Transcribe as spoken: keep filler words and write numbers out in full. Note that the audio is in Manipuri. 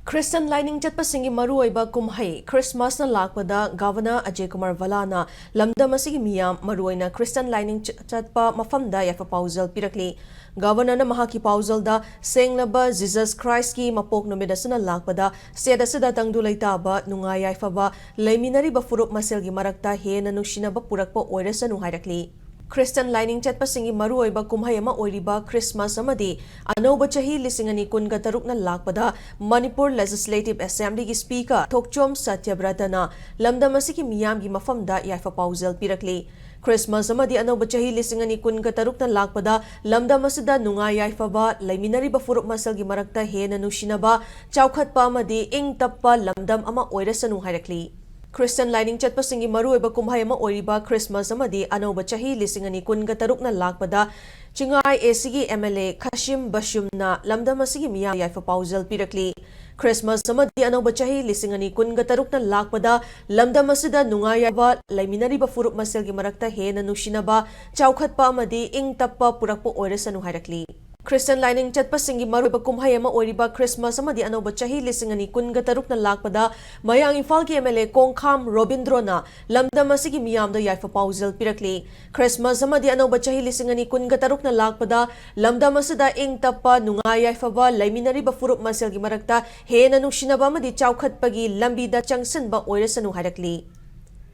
ꯈ꯭ꯔꯤꯁꯇꯟ ꯂꯥꯏꯅꯤꯡ ꯆꯠꯄꯁꯤꯡꯒꯤ ꯃꯔꯨꯑꯣꯏꯕ ꯀꯨꯝꯍꯩ ꯈ꯭ꯔꯤꯁꯃꯥꯁꯅ ꯂꯥꯛꯄꯗ ꯒꯚꯔꯅꯔ ꯑꯖꯌ ꯀꯨꯃꯥꯔ ꯚꯜꯂꯥꯅ ꯂꯝꯗꯝ ꯑꯁꯤꯒꯤ ꯃꯤꯌꯥꯝ, ꯃꯔꯨꯑꯣꯏꯅ ꯈ꯭ꯔꯤꯁꯇꯟ ꯂꯥꯏꯅꯤꯡ ꯆ-, ꯆꯠꯄ ꯃꯐꯝꯗ ꯌꯥꯏꯐ ꯄꯥꯎꯖꯦꯜ ꯄꯤꯔꯛꯂꯤ꯫ ꯒꯚꯔꯅꯔꯅ ꯃꯍꯥꯛꯀꯤ ꯄꯥꯎꯖꯦꯜꯗ ꯁꯦꯡꯂꯕ ꯖꯤꯖꯁ ꯈ꯭ꯔꯥꯏꯁꯀꯤ ꯃꯄꯣꯛ ꯅꯨꯃꯤꯠ ꯑꯁꯤꯅ ꯂꯥꯛꯄꯗ ꯁ꯭ꯇꯦꯠ ꯑꯁꯤꯗ ꯇꯪꯗꯨ ꯂꯩꯇꯥꯕ, ꯅꯨꯡꯉꯥꯏ ꯌꯥꯏꯐꯕ ꯂꯩꯃꯤꯟꯅꯔꯤꯕ ꯐꯨꯔꯨꯞ ꯃꯁꯦꯜꯒꯤ ꯃꯔꯛꯇ ꯍꯦꯟꯅ ꯅꯨꯡꯁꯤꯅꯕ ꯄꯨꯔꯛꯄ ꯑꯣꯏꯔꯁꯅꯨ ꯍꯥꯏꯔꯛꯂꯤ꯫ ꯈ꯭ꯔꯤꯁꯇꯟ ꯂꯥꯏꯅꯤꯡ ꯆꯠꯄꯁꯤꯡꯒꯤ ꯃꯔꯨꯑꯣꯏꯕ ꯀꯨꯝꯍꯩ ꯑꯃ ꯑꯣꯏꯔꯤꯕ ꯈ꯭ꯔꯤꯁꯃꯥꯁ ꯑꯃꯗꯤ ꯑꯅꯧꯕ ꯆꯍꯤ ꯂꯤꯁꯤꯡ ꯑꯅꯤ ꯀꯨꯟꯒ ꯇꯔꯨꯛꯅ ꯂꯥꯛꯄꯗ ꯃꯅꯤꯄꯨꯔ ꯂꯦꯖꯤꯁꯂꯦꯇꯤꯚ ꯑꯦꯁꯦꯝꯕ꯭ꯂꯤꯒꯤ ꯁ꯭ꯄꯤꯀꯔ ꯊꯣꯛꯆꯣꯝ ꯁꯇ꯭ꯌꯕ꯭ꯔꯇꯅ ꯂꯝꯗꯝ ꯑꯁꯤꯒꯤ ꯃꯤꯌꯥꯝꯒꯤ ꯃꯐꯝꯗ ꯌꯥꯏꯐ ꯄꯥꯎꯖꯦꯜ ꯄꯤꯔꯛꯂꯤ꯫ ꯈ꯭ꯔꯤꯁꯃꯥꯁ ꯑꯃꯗꯤ ꯑꯅꯧꯕ ꯆꯍꯤ ꯂꯤꯁꯤꯡ ꯑꯅꯤ ꯀꯨꯟꯒ ꯇꯔꯨꯛꯅ ꯂꯥꯛꯄꯗ ꯂꯝꯗꯝ ꯑꯁꯤꯗ ꯅꯨꯡꯉꯥꯏ ꯌꯥꯏꯐꯕ ꯂꯩꯃꯤꯟꯅꯔꯤꯕ ꯐꯨꯔꯨꯞ ꯃꯁꯦꯜꯒꯤ ꯃꯔꯛꯇ ꯍꯦꯟꯅ ꯅꯨꯡꯁꯤꯅꯕ, ꯆꯥꯎꯈꯠꯄ ꯑꯃꯗꯤ ꯏꯪ ꯇꯞꯄ ꯂꯝꯗꯝ ꯑꯃ ꯑꯣꯏꯔꯁꯅꯨ ꯍꯥꯏꯔꯛꯂꯤ꯫ ꯈ꯭ꯔꯤꯁꯇꯟ ꯂꯥꯏꯅꯤꯡ ꯆꯠꯄꯁꯤꯡꯒꯤ ꯃꯔꯨꯑꯣꯏꯕ ꯀꯨꯝꯍꯩ ꯑꯃ ꯑꯣꯏꯔꯤꯕ ꯈ꯭ꯔꯤꯁꯃꯥꯁ ꯑꯃꯗꯤ ꯑꯅꯧꯕ ꯆꯍꯤ ꯂꯤꯁꯤꯡ ꯑꯅꯤ ꯀꯨꯟꯒ ꯇꯔꯨꯛꯅ ꯂꯥꯛꯄꯗ ꯆꯤꯡꯉꯥꯏ ꯑꯦꯁꯤꯒꯤ ꯑꯦꯝ ꯑꯦꯜ ꯑꯦ ꯈꯥꯁꯤꯝ ꯕꯁꯤꯝꯅ ꯂꯝꯗꯝ ꯑꯁꯤꯒꯤ ꯃꯤꯌꯥꯝ ꯌꯥꯏꯐ ꯄꯥꯎꯖꯦꯜ ꯄꯤꯔꯛꯂꯤ꯫ ꯈ꯭ꯔꯤꯁꯃꯥꯁ ꯑꯃꯗꯤ ꯑꯅꯧꯕ ꯆꯍꯤ ꯂꯤꯁꯤꯡ ꯑꯅꯤ ꯀꯨꯟꯒ ꯇꯔꯨꯛꯅ ꯂꯥꯛꯄꯗ ꯂꯝꯗꯝ ꯑꯁꯤꯗ ꯅꯨꯡꯉꯥꯏ ꯌꯥꯏꯐꯕ ꯂꯩꯃꯤꯟꯅꯔꯤꯕ ꯐꯨꯔꯨꯞ ꯃꯁꯦꯜꯒꯤ ꯃꯔꯛꯇ ꯍꯦꯟꯅ ꯅꯨꯡꯁꯤꯅꯕ, ꯆꯥꯎꯈꯠꯄ ꯑꯃꯗꯤ ꯏꯪ ꯇꯞꯄ ꯄꯨꯔꯛꯄ ꯑꯣꯏꯔꯁꯅꯨ ꯍꯥꯏꯔꯛꯂꯤ꯫ ꯈ꯭ꯔꯤꯁꯇꯟ ꯂꯥꯏꯅꯤꯡ ꯆꯠꯄꯁꯤꯡꯒꯤ ꯃꯔꯨꯑꯣꯏꯕ ꯀꯨꯝꯍꯩ ꯑꯃ ꯑꯣꯏꯔꯤꯕ ꯈ꯭ꯔꯤꯁꯃꯥꯁ ꯑꯃꯗꯤ ꯑꯅꯧꯕ ꯆꯍꯤ ꯂꯤꯁꯤꯡ ꯑꯅꯤ ꯀꯨꯟꯒ ꯇꯔꯨꯛꯅ ꯂꯥꯛꯄꯗ ꯃꯌꯥꯡ ꯏꯝꯐꯥꯜꯒꯤ ꯑꯦꯝ ꯑꯦꯜ ꯑꯦ ꯀꯣꯡꯈꯥꯝ ꯔꯣꯕꯤꯟꯗ꯭ꯔꯣꯅ ꯂꯝꯗꯝ ꯑꯁꯤꯒꯤ ꯃꯤꯌꯥꯝꯗ ꯌꯥꯏꯐ ꯄꯥꯎꯖꯦꯜ ꯄꯤꯔꯛꯂꯤ꯫ ꯈ꯭ꯔꯤꯁꯃꯥꯁ ꯑꯃꯗꯤ ꯑꯅꯧꯕ ꯆꯍꯤ ꯂꯤꯁꯤꯡ ꯑꯅꯤ ꯀꯨꯟꯒ ꯇꯔꯨꯛꯅ ꯂꯥꯛꯄꯗ ꯂꯝꯗꯝ ꯑꯁꯤꯗ ꯏꯪ ꯇꯞꯄ, ꯅꯨꯡꯉꯥꯏ ꯌꯥꯏꯐꯕ ꯂꯩꯃꯤꯟꯅꯔꯤꯕ ꯐꯨꯔꯨꯞ ꯃꯁꯦꯜꯒꯤ ꯃꯔꯛꯇ ꯍꯦꯟꯅ ꯅꯨꯡꯁꯤꯅꯕ ꯑꯃꯗꯤ ꯆꯥꯎꯈꯠꯄꯒꯤ ꯂꯝꯕꯤꯗ ꯆꯪꯁꯤꯟꯕ ꯑꯣꯏꯔꯁꯅꯨ ꯍꯥꯏꯔꯛꯂꯤ꯫